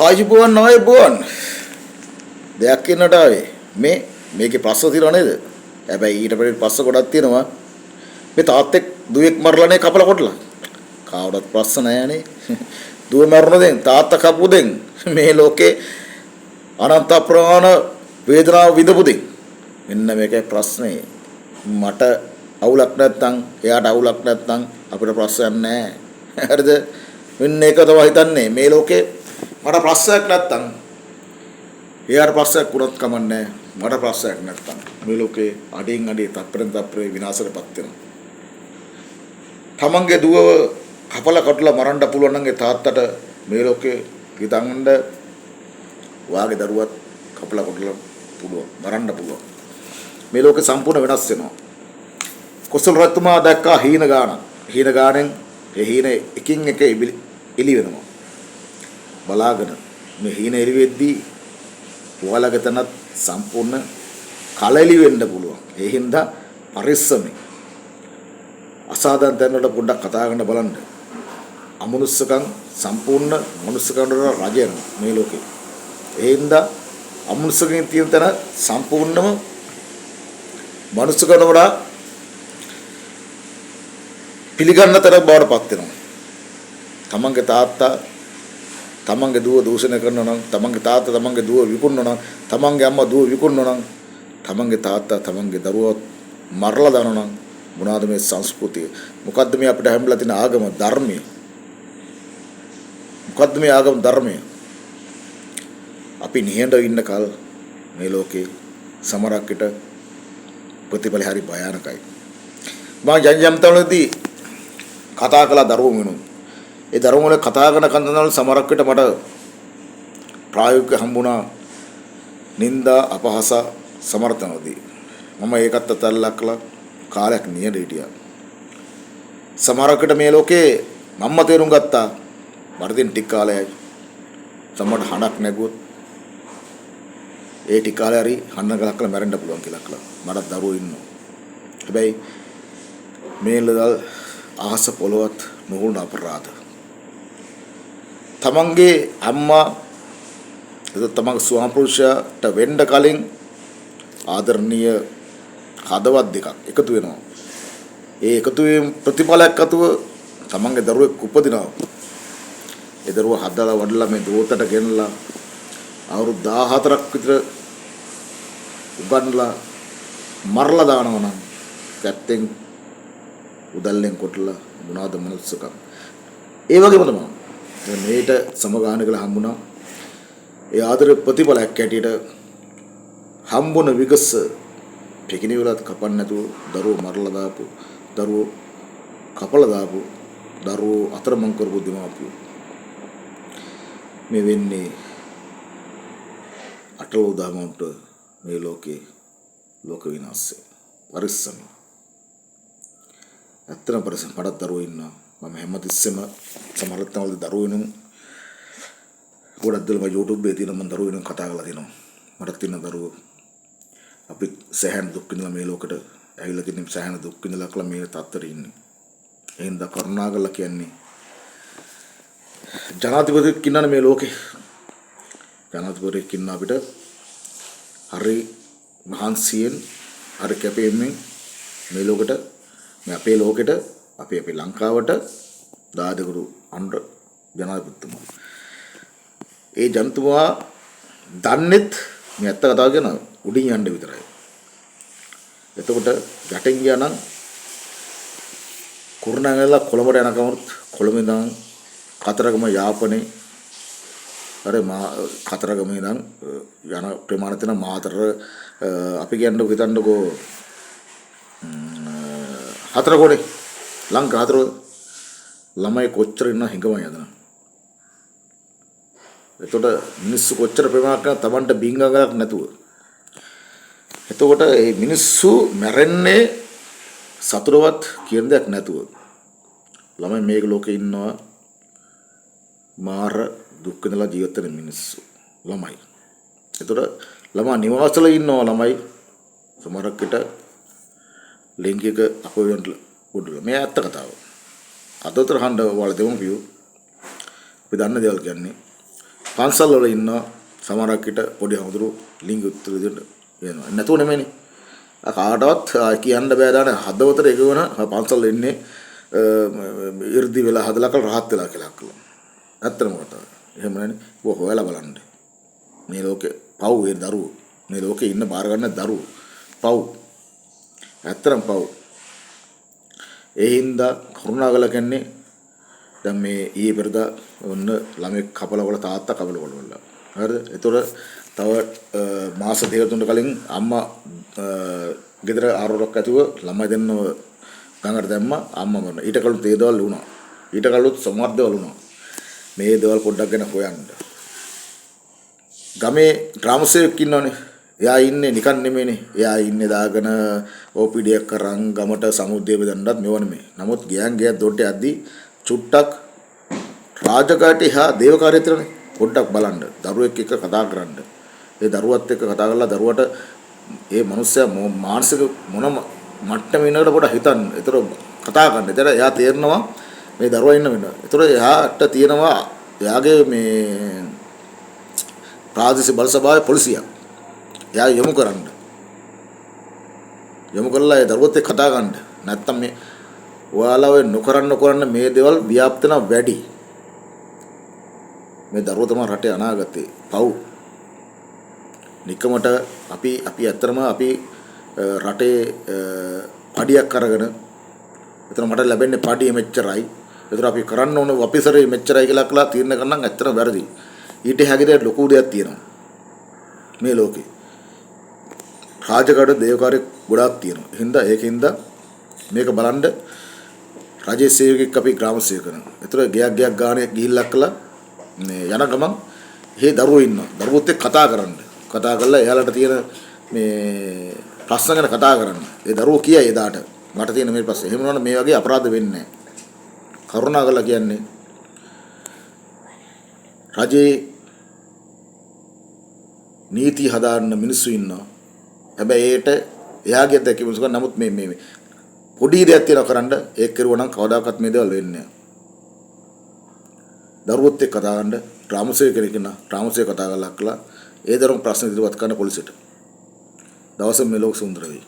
ආයුබෝවන් ආයුබෝවන් දෙයක් කියන්නට ආවේ. මේකේ ප්‍රශ්න තියෙනව නේද? හැබැයි ඊට පස්සේ ප්‍රශ්න ගොඩක් තියෙනවා. මේ තාත්තෙක් දුවෙක් මරලානේ කපලා කොටලා. කාවටත් ප්‍රශ්න නෑනේ. දුව මරන දෙන් තාත්තා කපපු දෙන් මේ ලෝකේ අනන්ත අප්‍රමාණ වේදනාව විඳපු දෙන්. මෙන්න මේකයි ප්‍රශ්නේ. මට අවුලක් නැත්තම් එයාට අවුලක් නැත්තම් අපිට ප්‍රශ්නයක් නෑ. හරිද? මෙන්න ඒක තමයි හිතන්නේ. මේ ලෝකේ මට ප්‍රශ්නයක් නැත්තම් එයාට ප්‍රශ්නයක් වුණත් කමක් නෑ. මට ප්‍රශ්නයක් නැත්තම් මේ ලෝකේ අඩියෙන් අඩිය තප්පරෙන් තප්පරේ විනාශයටපත් වෙනවා. තමන්ගේ දුවව කපලා කටලා මරන්න පුළුවන් නම් ඒ තාත්තට මේ ලෝකේ හිතන්න ඔයාගේ දරුවත් කපලා කොටලා පුළුවන්, මරන්න පුළුවන්. මේ ලෝකේ සම්පූර්ණ වෙනස් වෙනවා. කොසල් රජතුමා දැක්කා හීන ගාන. හීන ගානෙන් ඒ හීන එකින් එක එලි වෙනවා. බලාගෙන මේ හීන එලි වෙද්දී ඔයාලගේ තනත් සම්පූර්ණ කලෙලි වෙන්න පුළුවන්. ඒ හින්දා පරිස්සමෙන් අසාධාරණ තැන් වල පොඩ්ඩක් කතා කරන්න බලන්න. අමනුස්සකම් සම්පූර්ණ මනුස්සකම් වල රජ යනවා මේ ලෝකේ. ඒ හින්දා අමනුස්සකම් තියෙන තැන සම්පූර්ණම මනුස්සකම් වඩා පිළිගන්න තරම් බවට පත් වෙනවා. තමන්ගේ තාත්තා තමන්ගේ දුව දූෂණය කරනවා නම්, තමන්ගේ තාත්තා තමන්ගේ දුව විකුණනවා නම්, තමන්ගේ අම්මා දුව විකුණනවා නම්, තමන්ගේ තාත්තා තමන්ගේ දරුවා මරලා දානවා නම් මොනවාද මේ සංස්කෘතිය? මොකද්ද මේ අපිට හැම්බලා තියෙන ආගම ධර්මය? මොකද්ද මේ ආගම ධර්මය? අපි නිහඬව ඉන්න කල් මේ ලෝකේ සමහරක් විට ප්‍රතිඵල හරි භයානකයි. මම යම් යම් තැන්වලදී කතා කළා දරුවෝ වෙනුවෙන්. ඒ දරුවෝ වල කතා කරන කන්දනවල සමහරක් විට මට ප්‍රායෝගික හම්බුණා නිന്ദා අපහාස සමහර තැන්වලදී. මම ඒකත් අතල්ලා කළා කාලයක් නිහඬ හිටියා. සමහරක් විට මේ ලෝකේ මම්ම තේරුම් ගත්තා මට තියෙන ටික කාලයයි. සමහරට හඬක් නැගුවොත් ඒ ටික කාලය හරි හඬ ගලක් කළා මැරෙන්න පුළුවන් කියලා කළා. මටත් දරුවෝ ඉන්නවා. හැබැයි මේ ලදල් අහස පොළොවත් නොහුණු අපරාධ. තමන්ගේ අම්මා එතකොට තමන්ගේ ස්වාම පුරුෂයාට වෙන්න කලින් ආදරණීය හදවත් දෙකක් එකතු වෙනවා. ඒ එකතු වීම ප්‍රතිඵලයක් අතුව තමන්ගේ දරුවෙක් උපදිනවා. ඒ දරුවා හදලා වඩලා මේ දෝතට ගෙනලා අවුරුදු 14ක් විතර උගන්ලා මරලා දානවා නම් පැත්තෙන් උදල්ලෙන් කොටලා මොනවාද මනුස්සකම්. ඒ වගේම තමයි දැන් මේට සමගාන කියලා හම්බුණා. ඒ ආදර ප්‍රතිඵලයක් ඇටියට හම්බුන විගස පෙකිනි වෙලත් කපන්න නැතුව දරුවෝ මරලා දාපු, දරුවෝ කපලා දාපු, දරුවෝ අතරමං කරපු දෙමාපියෝ. මේ වෙන්නේ අටලෝ දහමන්ට මේ ලෝකේ ලෝක විනාශය. පරිස්සම. ඇත්තටම පරිස්සම. මටත් දරුවෝ ඉන්නවා. මම හැමතිස්සෙම සමහර තැන්වලදී දරුවෝ වෙනුවෙන් ගොඩක් දේවල් මම YouTube එකේ තියෙන මම දරුවෝ වෙනුවෙන් කතා කරලා තියෙනවා. මටත් ඉන්න දරුවෝ. අපි සෑහෙන දුක් විඳලා මේ ලෝකෙට ඇවිල්ලා තියෙන සෑහෙන දුක් විඳලා කියලා මේ තත්ත්වෙට ඉන්නේ. ඒ හින්දා කරුණාකරලා කියන්නේ ජනාධිපතිවෙක් ඉන්නවනේ මේ ලෝකේ. ජනාධිපතිවෙක් ඉන්න අපිට හරි මහන්සියෙන් හරි කැපීමෙන් මේ ලෝකෙට මේ අපේ ලෝකෙට අපේ අපේ ලංකාවට දායකරු අනුර ජනාධිපතිතුමා. ඒ ජනතුමා දන්නෙත් මේ ඇත්ත කතාව කියන උඩින් යන්න විතරයි. එතකොට යටින් ගියා නම් කුරුණෑගල කොළඹට යනකමත් කොළඹ ඉඳන් කතරගම යාපනේ අර මා කතරගම ඉඳන් යන ප්‍රමාණය තියෙන මාතර අපි කියන්නකො හිතන්නකෝ හතර කෝණේ ලංකා හතර ළමයි කොච්චර ඉන්නව හිඟමයි හදනවා. එතකොට මිනිස්සු කොච්චර ප්‍රමාණයක් කරා Tamanට බින්ගඟලක් නැතුව. එතකොට මේ මිනිස්සු මැරෙන්නේ සතුරවත් කියන දෙයක් නැතුව. ළමයි මේක ලෝකේ ඉන්නවා මාර දුක් විඳලා ජීවත් වෙන මිනිස්සු ළමයි. එතකොට ළමා නිවාසවල ඉන්නවා ළමයි සමහරක් විට ලිංගික අපවැන්න උඩ. මේ ඇත්ත කතාව. අදතර හඬ වල දෙමව්පියෝ අපි දන්න දේවල් කියන්නේ. පන්සල් වල ඉන්නවා සමහරක් විට පොඩි හමුදුරු ලිංග උත්තර දෙන්න වෙනවා. නැතුව නෙමෙයිනේ. කාටවත් කියන්න බෑ දාන හදවතට එක වෙන පන්සල් ඉන්නේ 이르දි වෙලා හදලා කල රහත් වෙලා කියලා කළා. ඇත්තටම කතාව. එහෙම නෑනේ. ඔය හොයලා බලන්න. මේ ලෝකේ පව් ඒ දරුවෝ. මේ ලෝකේ ඉන්න බාර ගන්න දරුවෝ. පව්. ඇත්තටම පව්. ඒ හින්දා කරුණාකරලා කියන්නේ දැන් මේ ඊයේ පෙරදා ඔන්න ළමෙක් කපලා වල තාත්තා කපලා වල. හරිද? ඒතොර තව මාස දෙක තුනකට කලින් අම්මා ගෙදර ආරෝරක් ඇතුව ළමයි දෙන්නව ගඟට දැම්මා අම්මා මරනවා. ඊට කලින් ඒ දේවල් වුණා. ඊට කලිනුත් සමහර දේවල් වුණා. මේ දේවල් පොඩ්ඩක් ගැන හොයන්න. ගමේ ග්‍රාම සේවක ඉන්නවනේ. එයා ඉන්නේ නිකන් නෙමෙයිනේ. එයා ඉන්නේ දාගෙන OPD එකක් කරන් ගමට සමුද්‍රය බෙදන්නත් මෙව නෙමෙයි. නමුත් ගියන් ගියක් දොට්ට යද්දී චුට්ටක් රාජකාටි හා දේවකාර්යය තියෙනනේ. පොඩ්ඩක් බලන්න. දරුවෙක් එක්ක කතා කරන්න. ඒ දරුවත් එක්ක කතා කරලා දරුවට ඒ මනුස්සයා මානසික මොන මට්ටමේ ඉන්නකට පොඩ්ඩක් හිතන්න. ඒතර කතා කරන්න. ඒතර එයා තේරෙනවා මේ දරුවා ඉන්න වෙනවා. ඒතර එයාට තියෙනවා එයාගේ මේ ප්‍රාදේශීය බල සභාවේ පොලිසියක්. එයා යොමු කරන්න. යොමු කරලා ඒ දරුවත් එක්ක කතා කරන්න. නැත්තම් මේ ඔයාලා ඔය නොකරන්න නොකරන්න මේ දේවල් ව්‍යාප්ත වෙනවා වැඩි. මේ දරුවෝ තමයි රටේ අනාගතේ. පව්. නිකමට අපි අපි ඇත්තටම අපි රටේ පඩියක් අරගෙන එතන මට ලැබෙන්නේ පඩිය මෙච්චරයි. ඒතර අපි කරන්න ඕන ඔෆිසරේ මෙච්චරයි කියලා කියලා තීරණය කරනම් ඇත්තටම වැරදි. ඊට එහා ගිහින් ලොකු දෙයක් තියෙනවා. මේ ලෝකේ. රාජකාඩ දේවකාර්ය ගොඩාක් තියෙනවා. හින්දා ඒකින්ද මේක බලන්න රජයේ සේවකෙක් අපි ග්‍රාම සේවක කරනවා. ඒතර ගෙයක් ගෙයක් ගානේ ගිහිල්ලා කළා මේ යන ගමන් හේ දරුවෝ ඉන්නවා. දරුවොත් එක්ක කතා කරන්න. කතා කරලා එයාලට තියෙන මේ ප්‍රශ්න ගැන කතා කරන්න. ඒ දරුවෝ කියයි එදාට මට තියෙන මේ ප්‍රශ්න. එහෙම වුණාම මේ වගේ අපරාධ වෙන්නේ නැහැ. කරුණාකරලා කියන්නේ රජයේ නීති හදාන්න මිනිස්සු ඉන්නවා. හැබැයි ඒට එයාගේ අත්දැකීම මිනිස්සු කරන නමුත් මේ මේ පොඩි දෙයක් තියෙනවා කරන්න ඒක කරුවා නම් කවදාකවත් මේ දේවල් වෙන්නේ නැහැ. දරුවොත් එක්ක කතා කරන්න ග්‍රාම සේවක කෙනෙක් ඉන්නවා. ග්‍රාම සේවක කතා කරලා අක්කලා ඒ දරුවන් ප්‍රශ්න ඉදිරිපත් කරන්න පොලිසියට. දවස මේ ලෝක සුන්දර වෙයි.